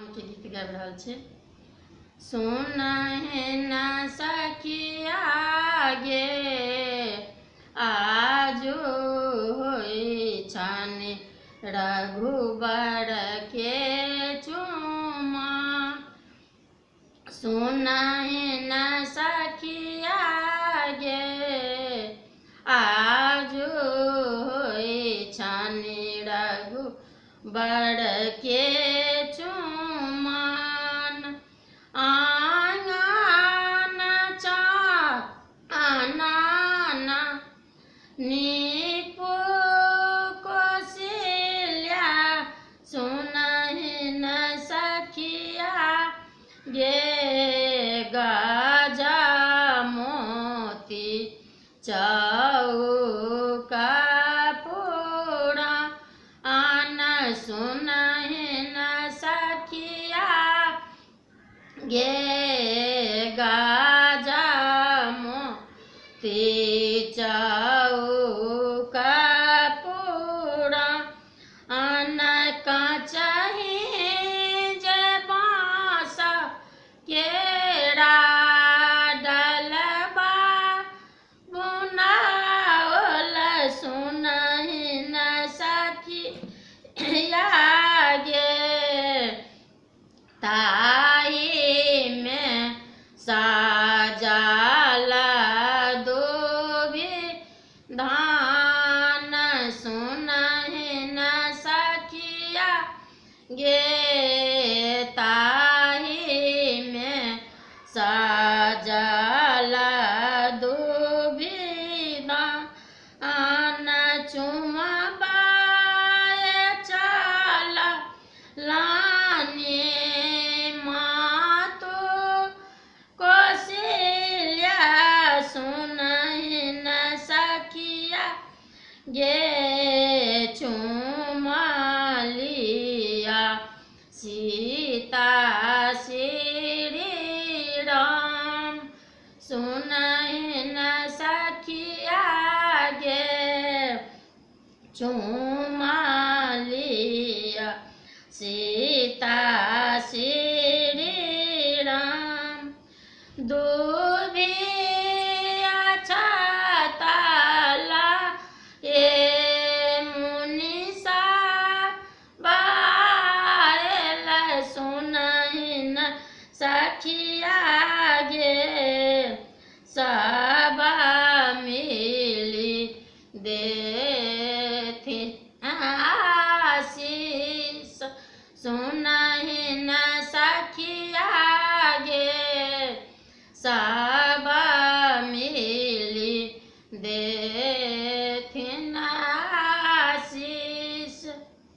के गीत गाबि रहल छी। सुनहि न सखिया गे आजु होइ छनि रघुबर के चुमा। सुनहि न सखिया गे आजु होइ छनि रघुबर के चुमान। आंगन चानन नीपु कोशिल्या सुनहि न सखिया गे गजा मोती चौका पूरा आन। सुनहि न सखिया गे गजा मोती चौका पूरा आन। काचही जे बाँस केरा डलबा बुनाओल। सुनहि न सखिया गे ताहि में साजल दुभि धान। सुनहि न सखिया गे ताहि में साजल दुभि धान। चुमबाए चल लानी मातु कोशिल्या। सुनहि न सखिया गे चुमा लिया सीता श्री राम। सुनहि न सखिया गे चुमा लिया सीता श्री राम। दुभि अछतला ए मुनिसा बायल। सुनहि न सखिया गे सब मिली देथिन आशीष। सुनहि न सखिया